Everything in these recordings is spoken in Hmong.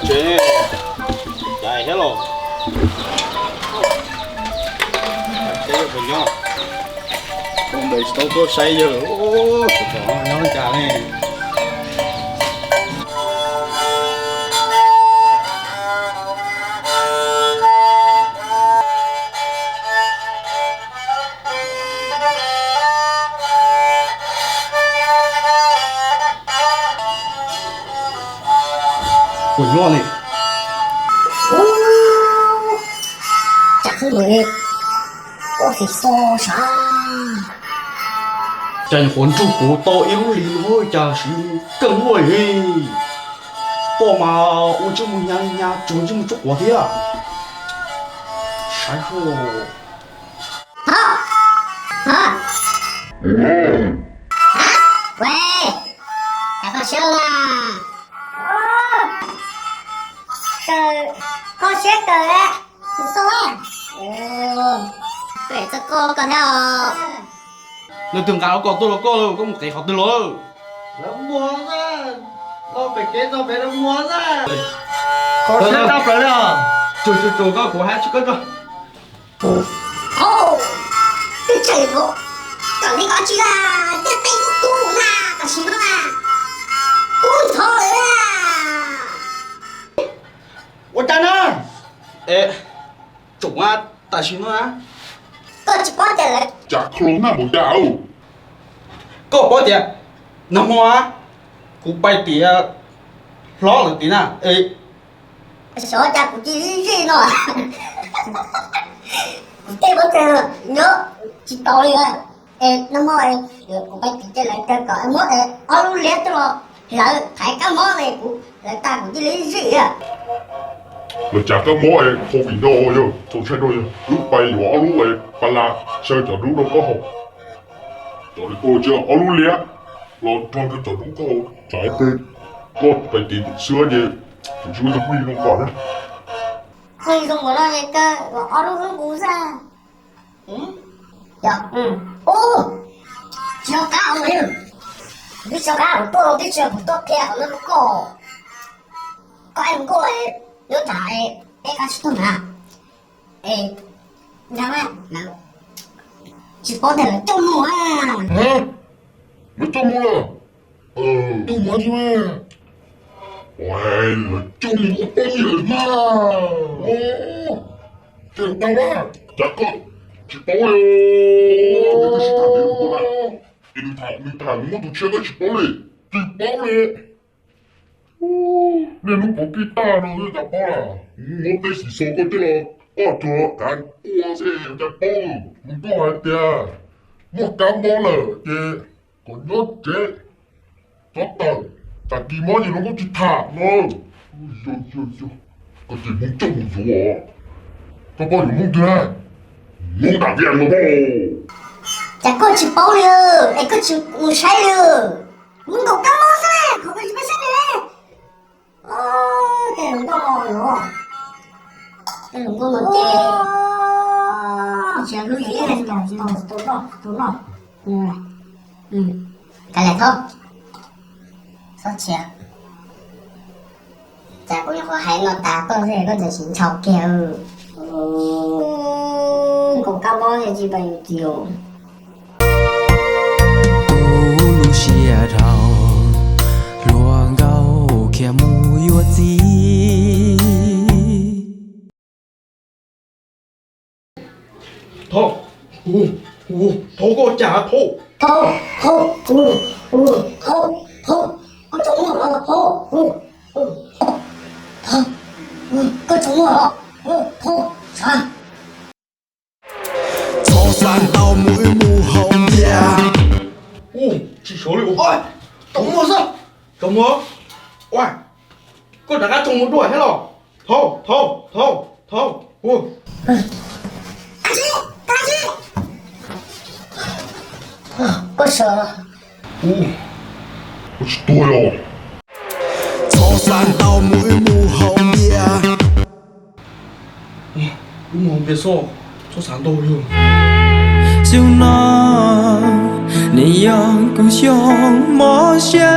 Tsev, cais thiab los. Tsev yog puas nyob? Tus ntawd tsis tau tuaj saib yawg, tus tom nyob cas ne? Puas nyob ne? Tsam hwj mus ua fim xo sav. Cas nyuam qhuav nrug kuv tau ib lub hlis no cas siv kawg luaj li. Poj mas ua ntsej muag nyas nyas tsuag ntsej muag tsuab quav thiab. Saib hov. Hov, hov. Hab, ua, cas koj siab na? Koj siab kawg, xo. Koj txog koj koj thiab os. Leej twg nqa koj tuaj los koj, koj mus qev qhov twg los? Lawv muag na, los pem kev txog pem lawv muag na. Koj siab tshaj plaws li os. Tsuag tsuag tsuag koj kuv hab tsis koj tsuag. Hauj, twb tseem hauv, kom li koj tsis la, tej teb kub kub na, tam sim no na, kub ntxhov lawm na. Ua cas na? Es, tsoom a, tam sim no na, koj tsis paub tias lawv cas kho naj mus cas. Koj paub tias nag hmo a, kuv pais tim hlob lawv tim na es, xyov cas kuv cia li zij no, kuv tej pob txha nyob tsis tau li. Es nag hmo kuv pais tim ces lawv tias kom muab ob lub liab coj los hlawv thaiv kab mob ne, kuv hlawv tag kuv cia li zij. Lawv cas kab mob es covid no yog txaus ntshai no yog wb pais yuav ob lub pas las xyaw cov dub rau koj haus. Cov li koj tsis ob lub liab los rog rau cov dub koj haus, tsam ib pliag koj pais tim xwb ces tus xwb yog kuj zoo kom na. Kuj zoo ua no es koj los ob lub hlub kuv xwb. Yog, ub, tsis nco qab os, twb tsis nco qab kuv tuaj los twb tsis yog kuv tuaj qhia qhov no rau koj. Koj es nkauj, nyob tsam peb qab tsis tuaj na. Es, nco, tsis paub tias lawv coj mus a. Lawv coj mus lawm. Coj mus tsis, lawv coj mus ua poj niam lawm mas. Ces tau na, cas koj tsis paub li. Nws tham nws muab tus tshiab koj tsis paub li. Tsis paub li. Niaj hnub pov pij tag no cas paub lawm. Muab peb xim xo koj coj los poj tuag kav ua xwb cas paub. Tus nkauj hais tias muaj kab mob lawm ces kom nyob tsev txhob tawm, tag kis mob ces luag kuj tsis tham no. Yog, yog, yog, koj ces Hmoob coj mus yuav, koj paub yuav Hmoob twg na? Hmoob Dam Vias no. Cas koj tsis paub li, es koj tsis mus saib li? Hmoob nkaum kab mob xwb, qhov koj tsis pub saib li. Tej hluas nkauj no, tej hluas nkauj no ces tsis hlub yus ib leeg. Tus no, tus no, kav liam thaub, txhob txhia. Cas kuv nyuam qhuav hais no tas koj xwb koj txawm sim ntshaus kiag. Nkaus kab mob tsis pab yus txiv. Kuv lub siab dhau, hluas nkauj khiav mus yuav txiv. Thaub, thaub, koj cas thaub? Thaub, thaub, thaub, thaub, koj tsaus muag los thaub, thaub, koj tsaus muag los thaub, tsav. Txhob xav tau mus wb mus haus npias. Ub, tsis sawv li. Tsaus muag xwb. Tsaus muag. Ua, koj rov qab tsaus muag dua thiab los? Thaub, thaub, thaub, thaub. Koj sawv los? Ub, koj tsis tuag los? Txhob xav tau mus wb mus haus npias. Wb mus haus npias xwb, txhob xav ntau li. Xyoo no nws yog kuv xyoo mob siab.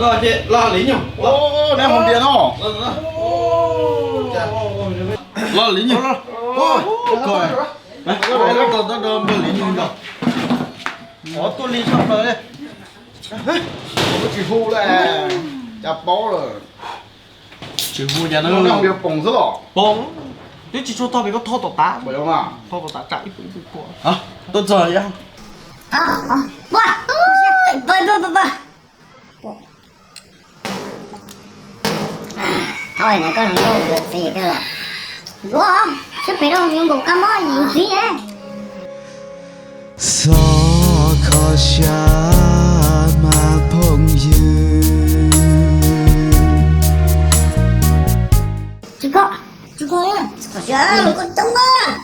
koj ces los li nyuj. Neb hauv npias no. Los li nyuj. Koj, koj, koj, koj, li nyuj nkaus. Ov tuaj li tshaj plaws li. Tsis hu lawm, cas paub lawm. Tsis hu cas no. Neb hauv npias poom xwb los? Poom, twb tsis tshua tog pem, koj tho tom tav. Tho tom tav tsam ib puas ib puas. Tuaj txog yog. Thov koj hluas nkauj yuav txiv kawg lawm. Yuav, sib pem rau yuav nkaum kab mob yus txiv. Txhob kho siab mas phooj ywg. Tsis kho, tsis kho, kho siab mas koj coob mas.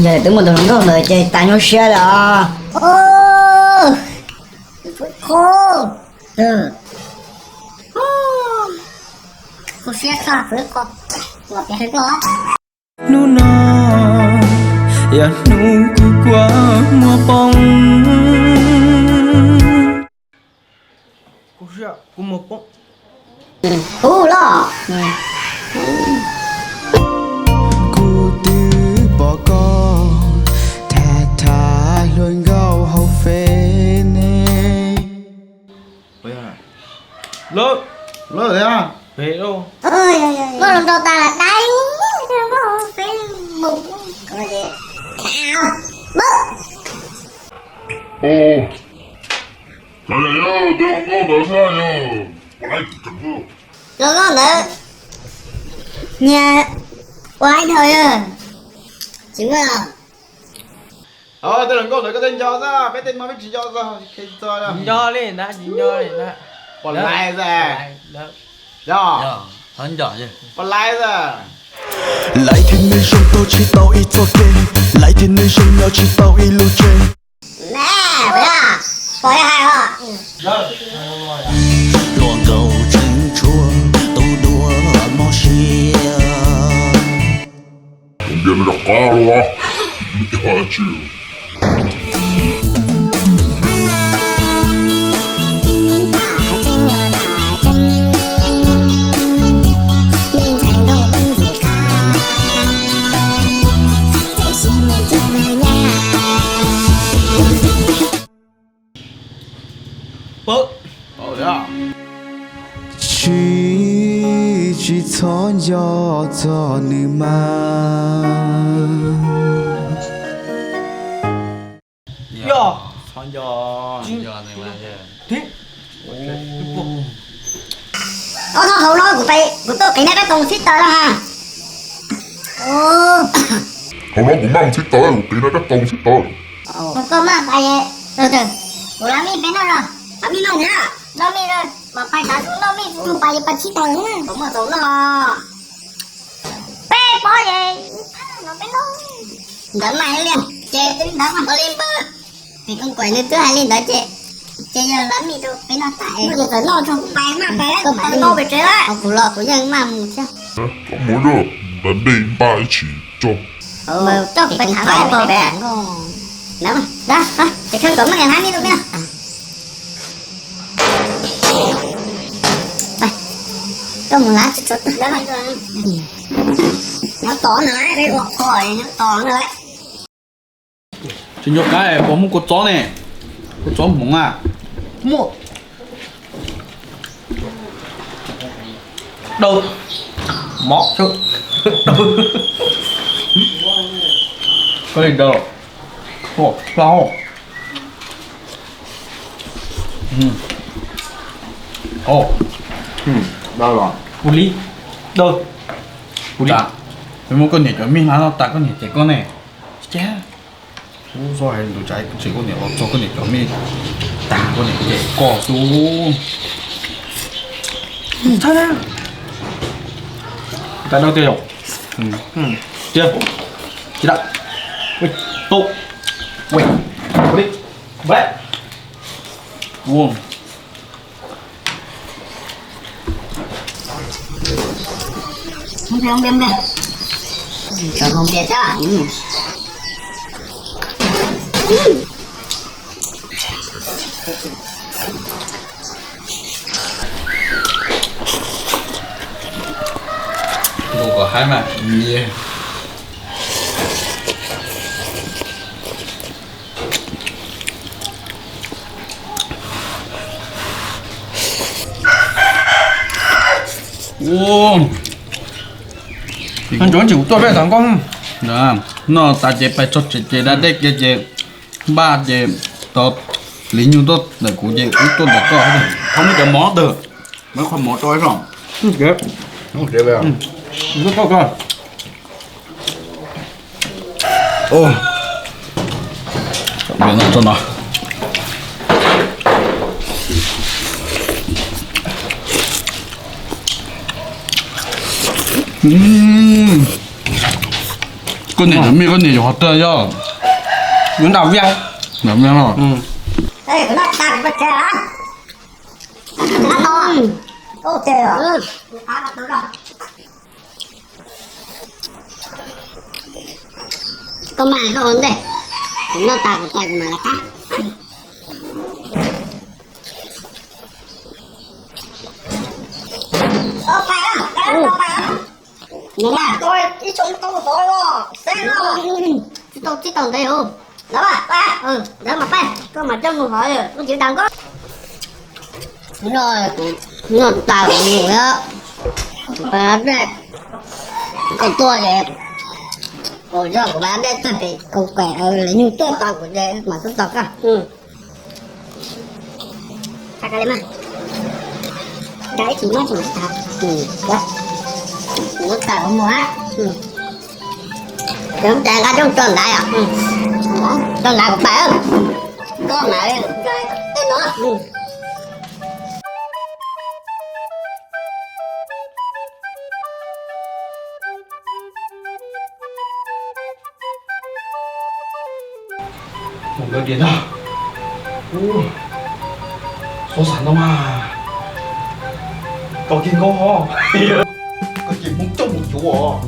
Yog twb muaj tus hluas nkauj ntawd ces tas nyuaj siab lawm os. Kho, kho siab tshaj, kho, kho siab kho. Hnub no yog hnub kuv kua muag poob. Kuv muag poob. Hu los. Kuv twb pom koj tham tham hluas nkauj hauv Fev ne. Lawm, lawm thiab. Koj los nrau tas las dai, koj hauv Fev mus. Los koj ntawd, nyias ua ib dhau yog tsis muaj. Tej hluas nkauj ntawd koj tej nco xwb, peb tej no peb tsis nco txog. Tsis nco li ntag, tsis nco li ntag. Pom laiv xwb. Pom laiv xwb. Laiv thiab me zoo tau tsis tau ib txoj kev. Lawv tias nws zoo nyob tsis tau ib lub tsev. Hluas nkauj tseem tshuav tus dua mob siab. Tsis, tsis txhob nco txog nws mas. Yog, txhob nco. Ob thab hauv no kuv tuaj qiv nab rab toog txhib taws no ha. Hauv no kuv maj mus txhib taws, kuv qiv nab rab toog txhib taws. Koj maj pais, kuv lab mij peb noj los, lab mij noj na, noj mij, mas pais tav su noj mij tus pais pais txhib taws, kuv muaj txaus noj. Peb pob es, no peb noj. Ntawd mas li ces twb ntawd mas li npawg, ces koos kuam nws twb hais li ntawd ces, ces yog lab mij rau peb noj tas es txawm noj tso pais maj pais, koj mam li noj pem tsev lawm, kuv los kuv yeej maj mus thiab. Koj mus rau npaj dej npaj ib tsis tso. Coj pais tham lawm pem. Ces kheej kom maj hlab mij rau peb. Koj mus hlab tsis tshua tag. Nyob tod no, nyob tod no. Tsis nco qab puas muaj kua txob ne, kua txob hmoov a. Muaj. Dawb, mov, dawb. Koj li dawb, hlau. Ua li dawb, ua li. Muab koj niam cov mij hlab no tas koj niam cem koj ne. Ub, txhob hais tus tsav tsis koj niam los txog koj niam cov mij tag koj niam cem koj xwb. Tag dawb tiag yom. Tiag. Tsis dab. Ui, tu. Ui. Ua li. Ua li. Không biết, không biết, không biết. Cho không biết đó. Ừ. Ua kom haib mas nyias. Ua, ncuav ntsis kuv tuaj peb tau nkauj. Noj tas ces pais txog tsev ces da dej kiag ces npaj ces tau li nyuj tuaj ntawm kuv ces wb tuaj ntawm koj. Qhov muaj cov mov twg, muab qhov mov rau ib so. Koj niam cov mij koj niam yuav qhov twg yog? Yuav nram Viaj. Nram Viaj no. Koj maj koj ua ntej, kuv noj tas kuv pais kuv mam li qab. Tsis tau, tsis tau ntev os. Ntawd mas pab, koj mam coj mus hov, koj tsis tas nkauj. Noj tas kuv mus, kuv pab dej, koj tuaj ces, kuv yog kuv pab dej tuaj ces kuv kuam lawv nyuj tuaj tau kuv ces mam tuaj tau koj. Kuv tas kuv mus. Ces nqa rooj tso nrad os. Tso nrad kuv pais. Koj mam li tej no. Nkawd tias ntag, xob xav ntau mas, tau kiag Nkauj ho, koj ces Hmoob coj mus yuav,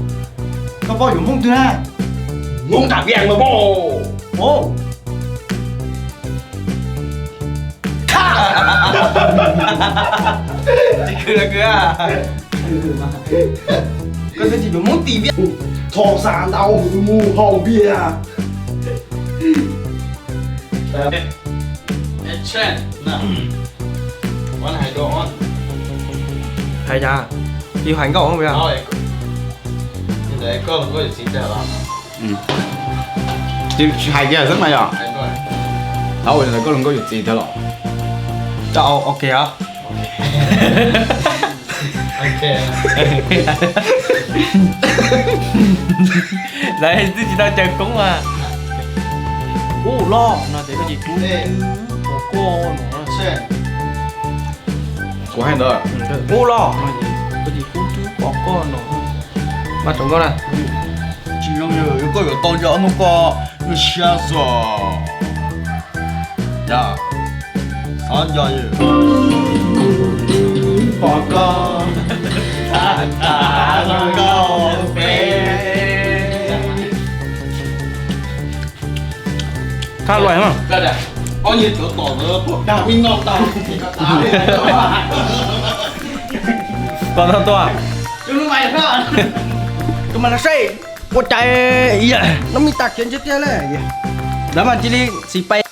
koj paub yuav Hmoob twg na? Hmoob Nram Vias mas paub. Tsis khwv los khwv. Koj twb tsis yuav Hmoob tim Vias. Txhob xav ntau, mus haus npias. Hais cas? Yus hais Nkauj yog? Hais tias xwb mas yog. Thaum ntawd koj hluas nkauj yuav txiv tag los? Ok os. Lawv twb tsis tau caw koob mas. Ub loj no ces koj tsis kub twb pom koj no. Kuv hais ntawd. Ub loj no ces koj tsis kub twb pom koj no. Mas tsoom nkauj na, tsis zoo yog koj yuav tau nco hnub koj lub siab xwb. Yog, xav nco yog pom koj, pom koj peb. Thab luaj mas. Ob niag cov tom ntawd tuaj dag me no tag. Tom no tuaj. Tus mas los seb ua cas no me tas khiav ntshe tiag na. Lawv mas cia li xis pes.